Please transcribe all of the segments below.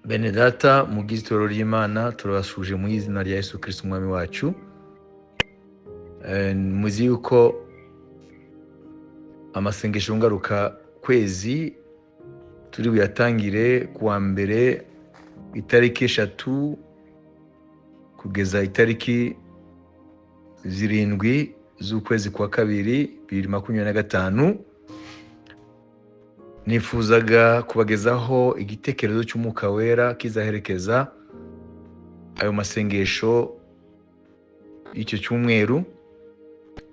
Bene data mugize itorero ry'Imana, turabasuje mu izina rya Yesu Kristo umwami wacu. Muzi yuko amasengesho ngaruka kwezi turi buyatangire kuwa mbere itariki 3 kugeza itariki 7 z'ukwezi kwa 2 2025. Nifuzaga kubagezaho igitekerezo cy'Umwuka Wera kizaherekeza ayo masengesho y'icyo cyumweru.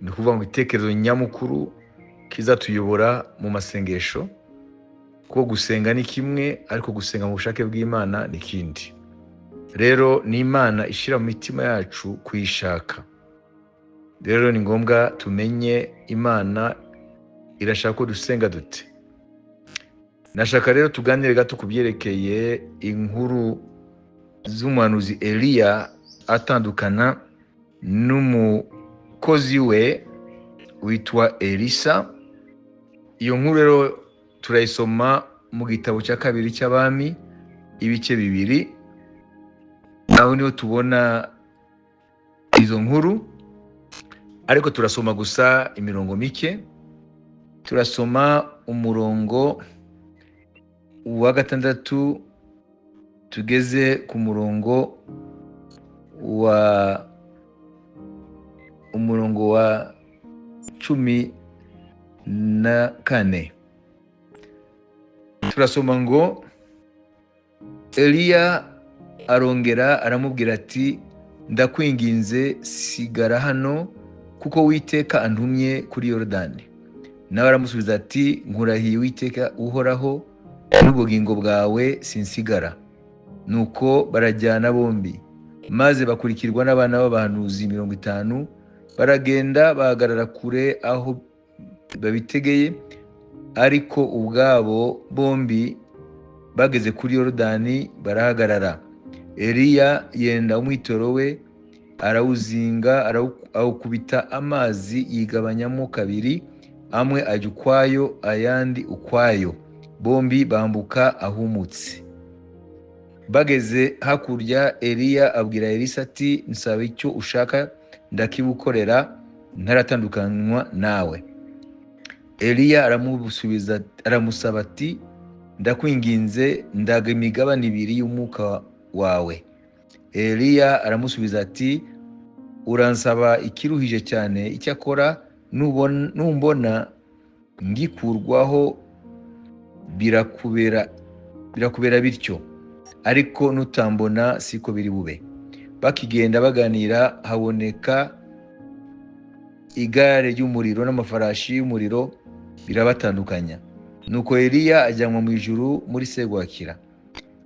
Ni ukuvuga ngo igitekerezo nyamukuru kizatuyobora mu masengesho, kuko gusenga ni kimwe ariko gusenga mu bushake bw'Imana ni ikindi. Rero ni Imana ishyira mu mitima yacu kuyishaka. Rero ni ngombwa tumenye Imana irashaka ko dusenga dute. Nashaka rero tuganire gato ku byerekeye inkuru z'umuhanuzi Eliya atandukana n'umukozi we witwa Elisa. Iyo nkuru rero turayisoma mu gitabo cya 2 cy'Abami ibice 2, aho niho tubona izo nkuru, ariko turasoma gusa imirongo mike. Turasoma umurongo wa 6 tugeze ku murongo wa 14. Turasoma ngo Eliya arongera aramubwira ati, ndakwinginze sigara hano kuko Uwiteka antumye kuri Yorodani. Nawe aramusubiza ati, nkurahiye Uwiteka uhoraho n'ubugingo bwawe sinsigara. Nuko barajyana bombi, maze bakurikirwa n'abana b'abahanuzi 50, baragenda bahagarara kure aho babitegeye, ariko ubwabo bombi bageze kuri Yorodani barahagarara. Eliya yenda umwitero we arawuzinga, awukubita amazi yigabanyamo kabiri, amwe ajya ukwayo ayandi ukwayo, bombi bambuka ahumutse. Bageze hakurya, Eliya abwira Elisa ati, nsaba icyo ushaka ndakibukorera ntaratandukanywa nawe. Eliya aramusubiza aramusaba ati, ndakwinginze ndaga imigabane 2 y'umwuka wawe. Eliya aramusubiza ati, uransaba ikiruhije cyane, icyakora numbona ngikurwaho birakubera bityo, ariko nutambona siko biri bube. Bakigenda baganira, haboneka igare ry'umuriro n'amafarashi y'umuriro birabatandukanya. Nuko Eliya ajyanwa mu ijuru muri serwakira.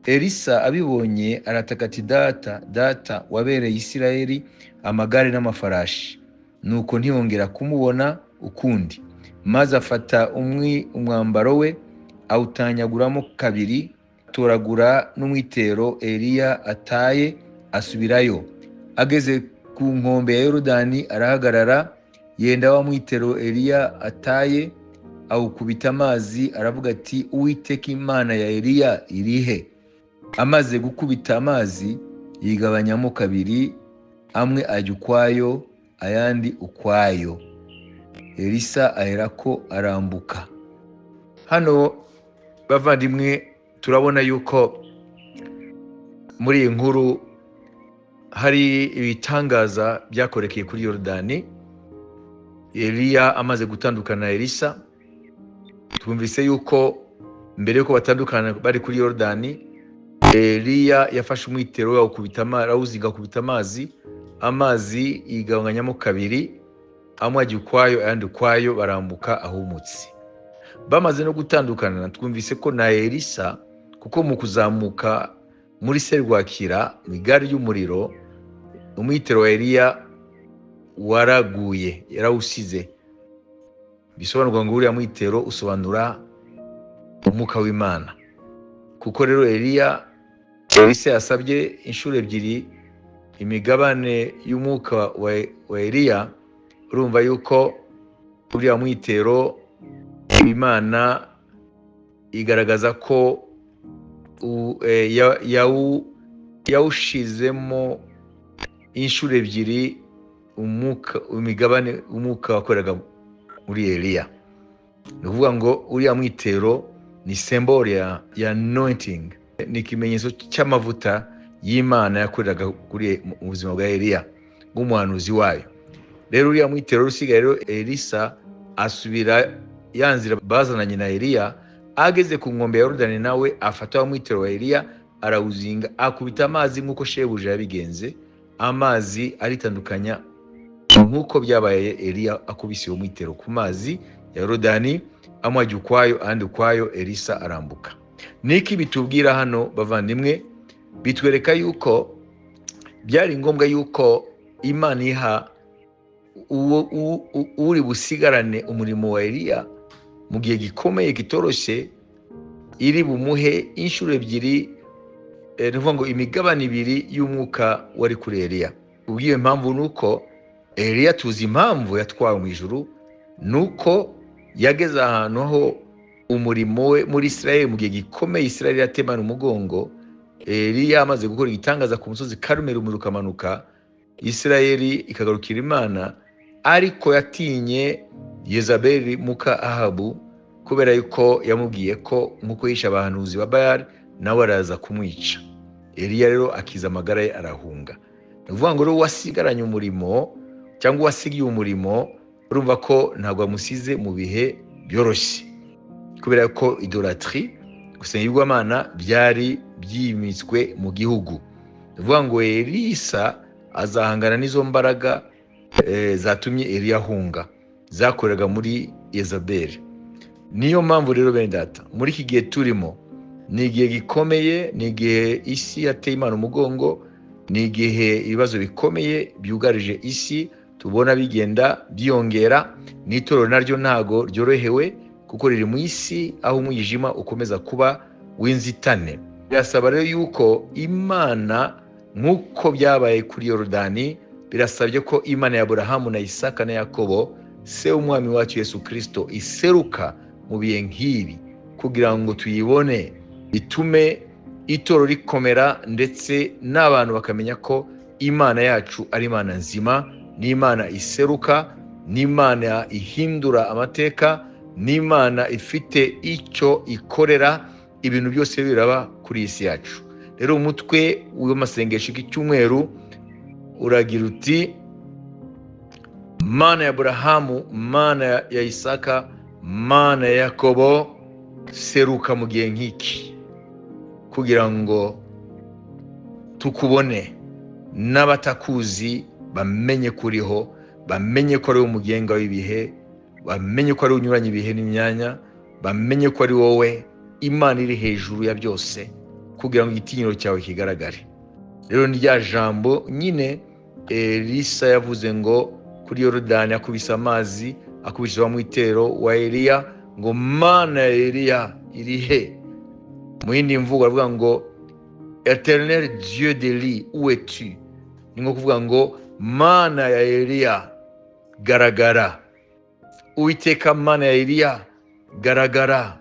Elisa abibonye arataka ati, data data, wabereye Isirayeli amagare n'amafarashi. Nuko ntiyongera kumubona ukundi. Maze afata umwambaro we awutanyaguramo kabiri, atoragura n'umwitero Eliya ataye, asubirayo. Ageze ku nkombe ya Yorodani arahagarara, yenda wa mwitero Eliya ataye, awukubita amazi, aravuga ati, Uwiteka Imana ya Eliya irihe? Amaze gukubita amazi yigabanyamo kabiri, amwe ajya ukwayo ayandi ukwayo. Elisa aherako arambuka. Hano bavandimwe, turabona yuko muri iyi nkuru hari ibitangaza byakorekeye kuri Yorodani. Eliya amaze gutandukana na Elisa, twumvise yuko mbere yuko batandukana bari kuri Yorodani, Eliya yafashe umwitero we arawuzinga akubita amazi, amazi yigabanyamo kabiri, amwe ajya ukwayo ayandi ukwayo, barambuka ahumutse. Bamaze no gutandukana, twumvise ko na Elisa, kuko mu kuzamuka muri serwakira mu igare ry'umuriro, umwitero wa Eliya waraguye, yarawusize. Bisobanurwa ngo uriya mwitero usobanura umwuka w'Imana. Kuko rero Elisa yasabye inshuro 2 imigabane y'umwuka wa Eliya, urumva yuko uriya mwitero Imana igaragaza ko yawushizemo inshuro ebyiri umwuka, imigabane umwuka wakoreraga muri Eliya. Ni ukuvuga ngo uriya mwitero ni symbole ya anointing, ni ikimenyetso cy'amavuta y'Imana yakoreraga kuri mu buzima bwa Eliya nk'umuhanuzi wayo. Rero uriya mwitero usigaye, rero Elisa asubira ya nzira bazananye na Eliya, ageze ku nkombe ya Yorodani nawe afata wa mwitero wa Eliya arawuzinga, akubita amazi nk'uko shebuja yabigenze, amazi aritandukanya nk'uko byabaye Eliya akubise uwo mwitero ku mazi ya Yorodani, amwe ajya ukwayo ahandi ukwayo, Elisa arambuka. Niki bitubwira hano bavandimwe? Bitwereka yuko byari ngombwa yuko Imana iha uwo uri busigarane umurimo wa Eliya mu gihe gikomeye kitoroshye, iri bumuhe inshuro ebyiri, ni ukuvuga ngo imigabane ibiri y'umwuka wari kuri Eliya. Ubwiyo mpamvu ni uko Eliya tuzi impamvu yatwawe mu ijuru, ni uko yageze ahantu aho umurimo we muri Israel mu gihe gikomeye Israel yatemana umugongo. Eliya amaze gukora igitangaza ku musozi Karumeli, umuriro ukamanuka, Israel ikagarukira Imana, ariko yatinye Yezabeli muka Ahabu, kubera yuko yamubwiye ko nk'uko yishe abahanuzi ba Bayali nawe araza kumwica. Eliya rero akiza amagara ye arahunga. Ni ukuvuga ngo rero uwasigaranye umurimo cyangwa uwasigiye umurimo, urumva ko ntabwo amusize mu bihe byoroshye, kubera ko idolatry, gusenga ibigirwamana, byari byimitswe mu gihugu. Ni ukuvuga ngo Elisa azahangana n'izo mbaraga zatumye Eliya ahunga, zakoreraga muri Yezabeli. Niyo mpamvu rero bene data, muri iki gihe turimo ni igihe gikomeye, ni igihe isi yateye Imana umugongo, ni igihe ibibazo bikomeye byugarije isi tubona bigenda byiyongera, n'itorero naryo ntago ryorohewe kuko riri mu isi aho umwijima ukomeza kuba w'inzitane. Birasaba rero yuko Imana, nk'uko byabaye kuri Yorodani, birasabye ko Imana ya Aburahamu na Isaka na Yakobo, se w'umwami wacu Yesu Kristo, iseruka mu bihe nk'ibi kugira ngo tuyibone, itume itorero rikomera ndetse n'abantu bakamenya ko Imana yacu ari Imana nzima, ni Imana iseruka, ni Imana ihindura amateka, ni Imana ifite icyo ikorera ibintu byose biraba kuri iyi si yacu. Rero umutwe w'amasengesho y'icyumweru uragira uti: Mana ya Aburahamu, Mana ya Isaka, Mana ya Yakobo, seruka mu gihe nk'iki kugira ngo tukubone, n'abatakuzi bamenye kuriho, bamenye ko ari wowe umugenga w'ibihe, bamenye ko ari wowe unyuranya ibihe n'imyanya, bamenye ko ari wowe Imana iri hejuru ya byose, kugira ngo igitinyiro cyawe kigaragare. Rero ni rya jambo nyine Elisa yavuze ngo kuri Yorodani akubise amazi, akubise wa mwitero wa Eliya, ngo Mana ya Eliya iri he? Mu yindi mvugo aravuga ngo Eternel Dieu d'Elie, où es-tu? Ni nko kuvuga ngo Mana ya Eliya garagara, Uwiteka Mana ya Eliya garagara.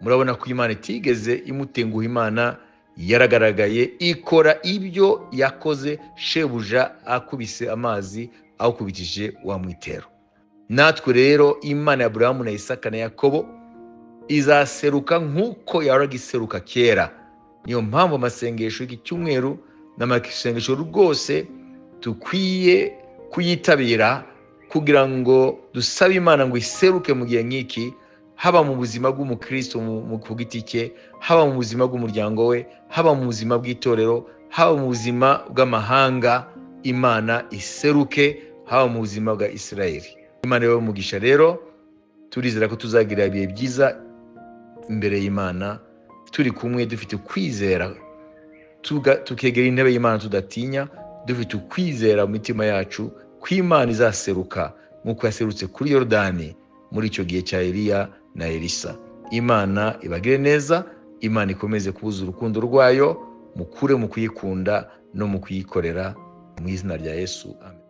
Murabona ko Imana itigeze imutenguha, Imana yaragaragaye ikora ibyo yakoze shebuja akubise amazi awukubitije wa mwitero. Natwe rero Imana ya Aburahamu na Isaka na Yakobo izaseruka nk'uko yahoraga iseruka kera. Niyo mpamvu amasengesho y'iki cyumweru n'amasengesho rwose dukwiye kuyitabira kugira ngo dusabe Imana ngo iseruke mu gihe nk'iki, haba mu buzima bw'umukristo ku giti cye, haba mu buzima bw'umuryango we, haba mu buzima bw'itorero, haba mu buzima bw'amahanga, Imana iseruke, haba mu buzima bwa Israeli. Imana ibahe umugisha. Rero turizera ko tuzagira ibihe byiza imbere y'Imana, turi kumwe dufite kwizera, tukegera intebe y'Imana tudatinya, dufite ukwizera mu mitima yacu ko Imana izaseruka nk'uko yaserutse kuri Yorodani muri icyo gihe cya Eliya na Elisa. Imana ibagire neza, Imana ikomeze kubuza urukundo rwayo, mukure mu kuyikunda no mu kuyikorera, mu izina rya Yesu. Amen.